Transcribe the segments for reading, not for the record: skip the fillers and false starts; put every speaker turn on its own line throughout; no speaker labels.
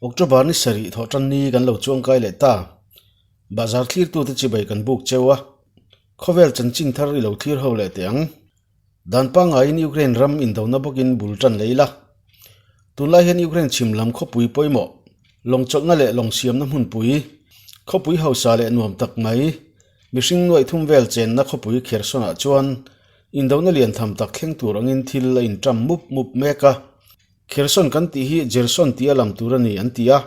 October ni sarih thawhtan ni kan lo chuangkai leh ta. Bahzar thlirtute chibai kan buk cheu a. Khawvel chanchin thar i lo thlir ho leh teh ang. Dan pangaiin Ukraine ram indona bawkin bul tan leh ila. Tunlai hian Ukraine chhim lam khawpui pawimawh, lawng chawlhna leh lawng siamna hmunpui, khawpui hausa leh nuam tak mai, mihring nuaih thum vel chenna khawpui Kherson-ah chuan indona lian tham tak thleng tur angin thil a inṭam mup mup mek a. Kherson kan tih hi Jerson tia lam tur a ni an ti a.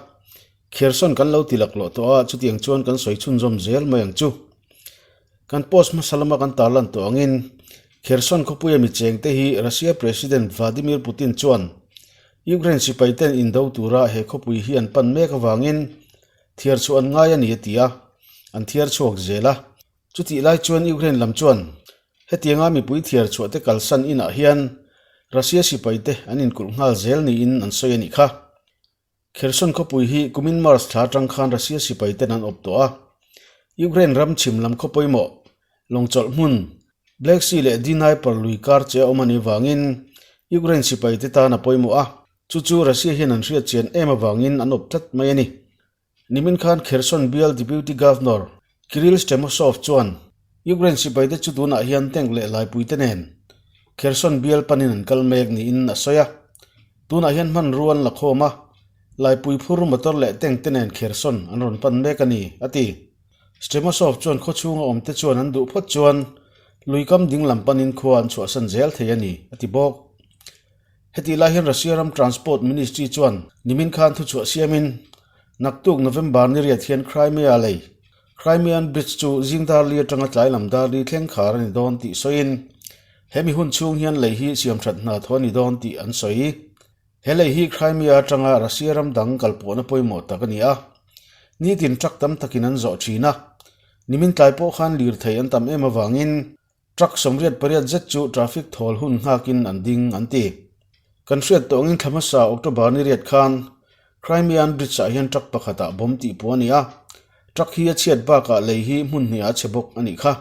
Kherson kan lo ti laklawh tawh a, chutiang chuan kan sawi chhunzawm zel mai ang chu. Kan post hmasa lama kan tarlan tawh angin Kherson khawpuia mi chengte hi Russia President Vladimir Putin chuan Ukraine sipaiten indo tura he khawpui hi an pan mek avangin thiar chhuah an ngai a ni a ti a, an thiar chhuak zel a. Chutih lai chuan Ukraine lam chuan hetianga mipui thiar chhuah te kalsan inah hian Russia sipaite an inkulh nghal zel niin an sawi a nih kha. Kherson khawpui hi kumin March thla atang khan Russia sipai ten an awp tawh a. Ukraine ram chhim lam khaw pawimawh, lawngchawlh hmun, Black Sea leh Dnieper lui kar che a awm a nih vangin Ukraine sipai te tan a pawimawh a, chu chu Russia hian an hriat chian em avangin an awp tlat mai a ni. Nimin khan Kherson bial Deputy Governor Kirill Stremousov chuan Ukraine sipai te chu tunah hian tank leh laipui te nen Kherson bial panin an kal mek niin a sawi a. Tunah hian hmanrua an la khawm a, laipui phur motor leh tank te nen Kherson an rawn pan mek a ni, a ti. Stremousov chuan khawchhunga awmte chuan an duh phawt chuan lui kam ding lam panin khua an chhuahsan zel thei a ni, a ti bawk. Hetih lai hian Russia ram Transport Ministry chuan nimin khan thuchhuah siamin naktuk November ni riat hian Crimea lei Crimean Bridge chu zing dar li atanga tlai lam dar li thleng khar a ni dawn tih sawiin he mi hun chhung hian lei hi siamthat hna thaw a ni dawn tih an sawi. He lei hi Crimea atanga Russia ram dang kalpawhna pawimawh tak a ni a, nitin truck tam takin an zawh thin a, nimin tlai pawh khan lirthei an tam em avangin Truck 88 zet chu traffic thawl hun nghakin an ding an ti. Kan hriat tawh angin thla hmasa October ni riat khan Crimean Bridge ah hian truck pakhatah bomb tih puh a ni a, truck hi a chhiat bakah lei hi hmun hnih ah a chhe bawk a nih kha.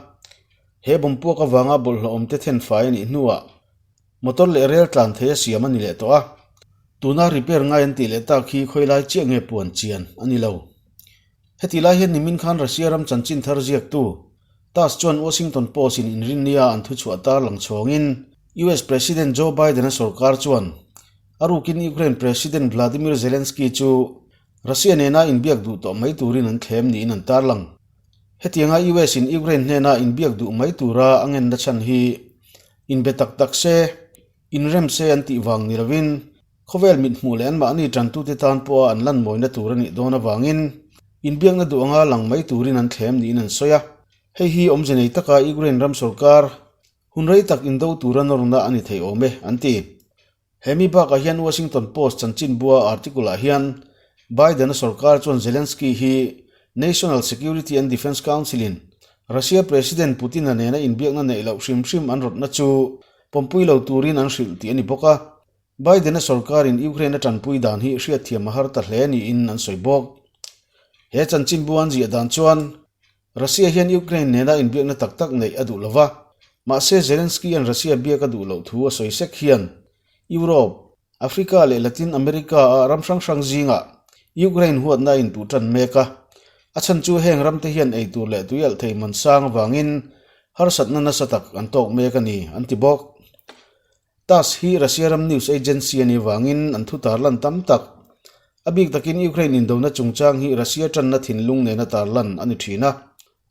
He bomb puak avanga bawlhhlawh awmte then fai a nih hnuah motor leh rel tlan thei a siam a ni leh tawh a, tuna repair ngai an tih leh tak hi khawilai chiah nge puan chian a ni lo. Heti lai hian nimin khan Russia ram chanchin thar ziaktu Tass chuan Washington Post in inrinnia an thuchhuah tar lang chhawngin US President Joe Biden-a sorkar chuan a rukin Ukraine President Vladimir Zelensky chu Russia nena inbiak duh tawh mai turin an thlem niin an tarlang. Hetianga US in Ukraine hnena inbiak duh mai tura a ngenna chhan hi inbe tak tak se, inrem se an tih vang ni lovin Khawvel mithmuh leh anmahni tantute tan pawha an lan mawina tur a nih dawn avangin inbiakna duh anga lang mai turin an thlem niin an sawi a. Hei hi awmze nei taka Ukraine ram sorkar hun rei tak indo tura nawrna a ni thei awm e, an ti. He mi bakah hian Washington Post chanchinbua article-ah hian Biden-a sorkar chuan Zelensky hi National Security and Defense Council-in Russia President Putin-a nena inbiakna neih loh hrim hrim an rawtna chu pawmpui lo turin an hrilh tih a ni bawk a. Biden-a sorkarin Ukraine a tanpui dan hi hriatthiam a har ta hle niin an sawi bawk. He chanchinbu an ziah dan chuan Russia hian Ukraine nena inbiakna tak tak neih a duh lo va, mahse Zelensky-a'n Russia biak a duh loh thu a sawi sek hian Europe, Africa leh Latin America-a ram hrang hrang zingah Ukraine huatna a intuh tan mek a. A chhan chu heng ramte hian eitur leh tuialh thei man sang avangin harsatna nasa tak an tawk mek a ni, an ti bawk. Tass hi Russia ram news agency a nih vangin an thu tarlan tam tak. A bik takin Ukraine indona chungchang hi Russia tanna thinlung nena tarlan a ni thin a,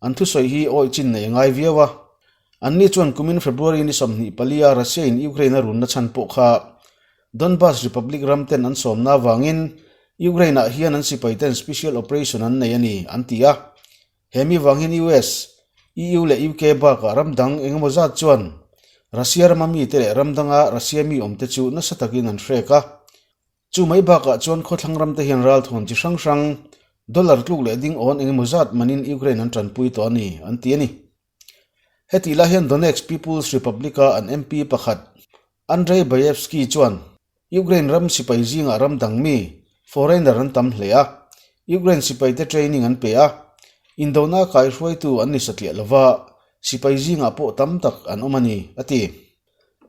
an thusawi hi awi chin nei a ngai viau a. Anni chuan kumin February ni 24 a Russia in Ukraine a runna chhan pawh kha Donbas Republic ram ten an sawmna avangin Ukraine ah hian an sipai ten special operation an nei a ni an ti a. He mi vang hian US, EU leh UK bakah ram dang engemaw zat chuan Russia rama mite leh ram danga Russia mi awmte chu nasa takin an hrek a. Chu mai bakah chuan khawthlang ramte hian ralthawn chi hrang hrang, dollar tluk leh ding awn engemaw zat manin Ukraine an tanpui tawh a ni, an ti a ni. Hetih lai hian Donetsk People's Republic-a an MP pakhat Andrei Bayevsky chuan Ukraine ram sipai zingah ram dang mi, foreigner, an tam hle a, Ukraine sipaite training an pe a, indona kaihruaitu an ni satliah lova, sipai zingah pawh tam tak an awm a ni, a ti.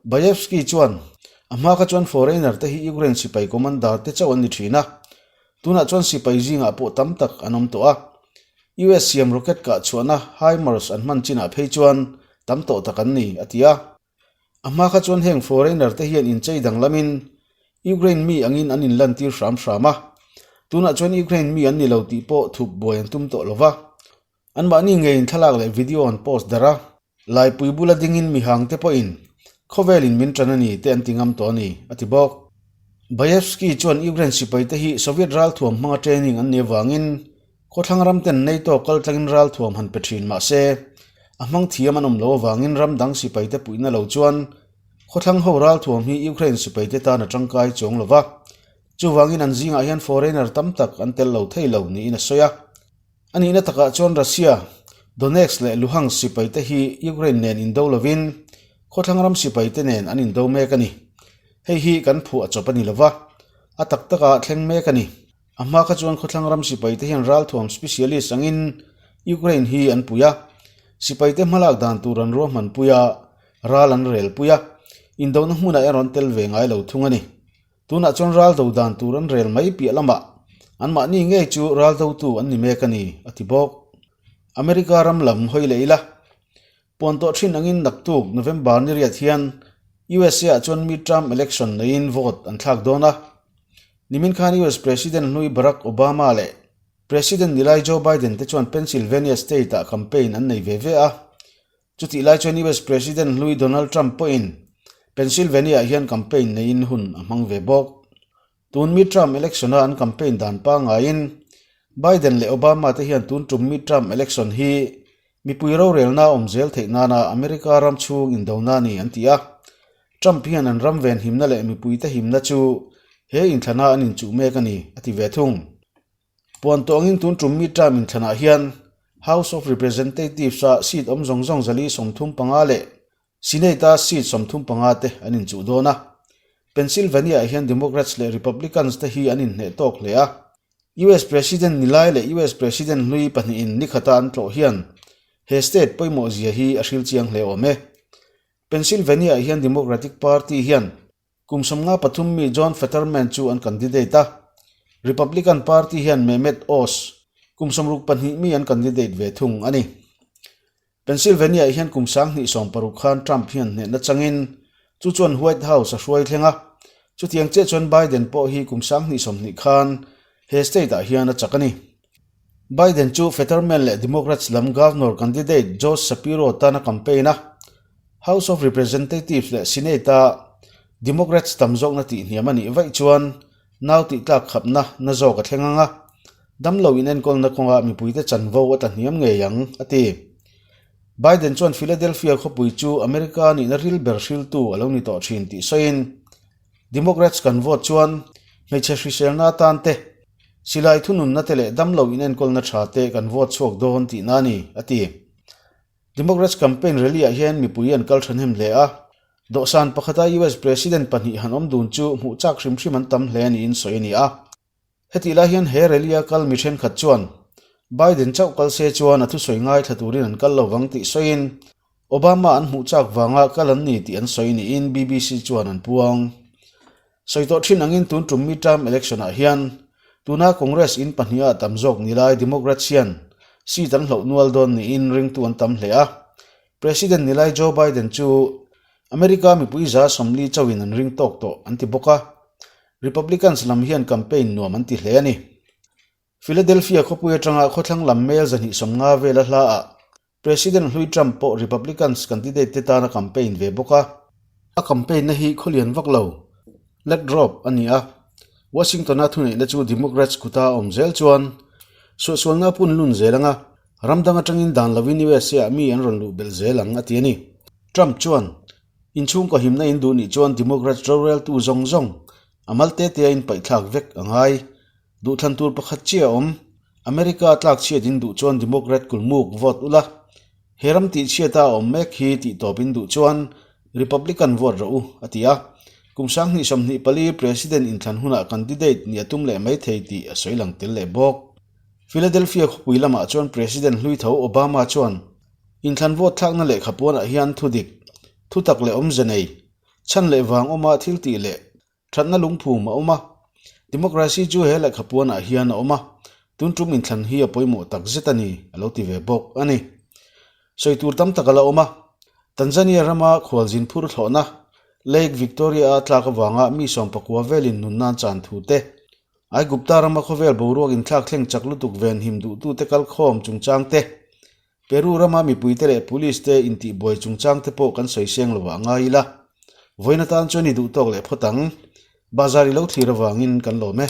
Bayevsky chuan, A hma kha chuan foreigner te hi Ukraine sipai commander te chauh an ni thin a. Tunah chuan sipai zingah pawh tam tak an awm tawh a. US siam rocket kah chhuahna HIMARS an hman chinah phei chuan tam tawh tak an ni, a ti a. A hma kha chuan heng foreigner te hian inchei danglamin Ukraine mi angin an inlantir hram hram a. Tunah chuan Ukraine mi an ni lo tih pawh thup buai an tum tawh lo va. Anmahni ngeiin thlalak leh video an post darh a. Laipui bula dingin mihangte pawhin khawvelin min ṭan a ni te an ti ngam tawh a ni, a ti bawk. Bayevsky chuan Ukraine sipaite hi Soviet ralthuam hmanga training an nih avangin khawthlang ramten NATO kal tlangin ralthuam han pe ṭhin mah se, a hmang thiam an awm lo avangin ram dang sipaite puihna lo chuan khawthlang ho ralthuam hi Ukraine sipaite tan a ṭangkai chuang lo va, chuvangin an zingah hian foreigner tam tak an tel lo thei lo niin a sawi a. A nihna takah chuan Russia, Donetsk leh Luhansk sipaite hi Ukraine nen indo lovin khawthlang ram sipaite nen an indo mek a ni. Hei hi kan phuah chawp a ni lova, a tak taka thleng mek a ni. A hma kha chuan khawthlang ram sipaite hian ralthuam specialist angin Ukraine hi an pui a, sipaite hmalak dan tur an ruahmanpui a, ral an relpui a, indona hmunah erawh an tel ve ngai lo thung a ni. Tunah chuan ral do dan tur an rel mai piah lamah anmahni ngei chu ral dotu an ni mek a ni, a ti bawk. America ram lam hawi leh ila. Puan tawh thin angin naktuk November ni riat hian USA ah chuan midterm election neiin vote an thlak dawn a. Nimin khan US President hlui Barack Obama leh President nilai Joe Biden te chuan Pennsylvania state ah campaign an nei ve ve a. Chutih lai chuan US President hlui Donald Trump pawhin Pennsylvania ah hian campaign neiin hun a hmang ve bawk. Tun midterm election-a an campaign dan pangaiin Biden leh Obama te hian tun tum midterm election hi mipui rorelna awm zel theih nana America ram chhung indona a ni an ti a. Trump hian an ram venhimna leh mipuite himna chu he inthlana an inchuh mek a ni a ti ve thung. Puan tawngin tun tum midterm inthlanah hian House of Representatives-a seat awm zawng zawng 435 leh Senate-a seat 35 te an inchuh dawn a. Pennsylvania-ah hian Democrats leh Republicans te hi an inhneh tawk hle a. US President nilai leh US President hlui pahnihin nikhata an tlawh hian he state pawimawh zia hi a hril chiang hle awm e. Pennsylvania-ah hian Democratic Party hian Kum 53 mi John Fetterman chu an candidate a, Republican Party hian Mehmet Oz, kum 62 mi an candidate ve thung a ni. Pennsylvania-ah hian kum 2016 khan Trump hian hnehna changin chu chuan White House a hruai thleng a, chutiang chiah chuan Biden pawh hi kum 2020 khan he state-ah hian a chak a ni. Biden chu Fetterman leh Democrats lam governor candidate Josh Shapiro tan a campaign a, House of Representatives leh Senate-a Democrats tam zawkna tihhniam a nih vaih chuan nau tihtlak khapna na zawk a thleng ang a, damlo inenkawlna kawngah mipuite chanvo a tlahniam ngei ang, a ti. Biden chuan Philadelphia khawpui chu America nihna ril ber hriltu a lo ni tawh thin tih sawiin, Democrats kan vote chuan hmeichhe hriselna atan te, silai thununna te leh damlo inenkawlna tha te kan vote chhuak dawn tihna a ni, a ti. Democrats campaign rally ah hian mipui an kal thahnem hle a, dawhsan pakhata US President pahnih han awm dun chu hmuh chak hrim hrim an tam hle niin sawi a ni a. Hetih lai hian he rally a kal mi thenkhat chuan Biden chauh kal se chuan a thusawi ngaithla turin an kal lovang tih sawiin Obama an hmuh chak vanga kal an ni tih an sawi niin BBC chuan an puang. Sawi tawh thin angin tun tum midterm election ah hian tuna Congress in pahniha tam zawk ni lai Democrats hian seat an hloh nual dawn niin ringtu an tam hle a. President ni lai Joe Biden chu America mipui 40% chauhin an ring tawk tawh an ti bawk a. Republicans lam hian campaign nuam an ti hle a ni. Philadelphia khawpui atanga khawthlang lam mel 250 vela hla ah President hlui Trump pawh Republicans candidate te tan a campaign ve bawk a. A campaign na hi khawlian vak lo, Latrobe a ni a. Washington-a thuneihna chu Democrats kuta a awm zel chuan suahsualna a pun lun zel ang a, ram dang atangin dan lovin USA-ah mi an rawn luh belh zel ang a ti a ni. Trump chuan, Inchhungkaw himna in duh nih chuan Democrats roreltu zawng zawng a mal te te a inpaihthlak vek a ngai. Duhthlan tur pakhat chiah a awm. America tlak chhiat in duh chuan Democrat kulmuk vote ula. He ram tih chhiata a awm mek hi tih tawp in duh chuan Republican vote rawh u, a ti a. Kum 2024 President inthlan hunah candidate nih a tum leh mai thei tih a sawi lang tel leh bawk. Philadelphia khawpui lamah chuan President hlui tho Obama chuan inthlan vote thlakna lehkha puanah hian thudik, thutak leh awmze nei, chhan leh vang awma thil tih leh Thatna lungphum a awm a. Democracy chu he lehkha puanah hian a awm a, tun tum inthlan hi a pawimawh tak zet a ni, a lo ti ve bawk a ni. Sawi tur tam tak a la awm a, Tanzania rama khualzin phur thlawhna Lake Victoria-a tlak avanga mi 19 velin nun nan chan thu te, Aigupta rama khawvel boruak inthlak thleng chak lutuk venhim duhtute kalkhawm chungchang te, Peru rama mipuite leh police te intihbuai chungchang te pawh kan sawi seng lo ah ngai ila. Vawiin atan chuan i duh tawk leh phawt ang. Bazar i lo thlir avangin kan lawm e.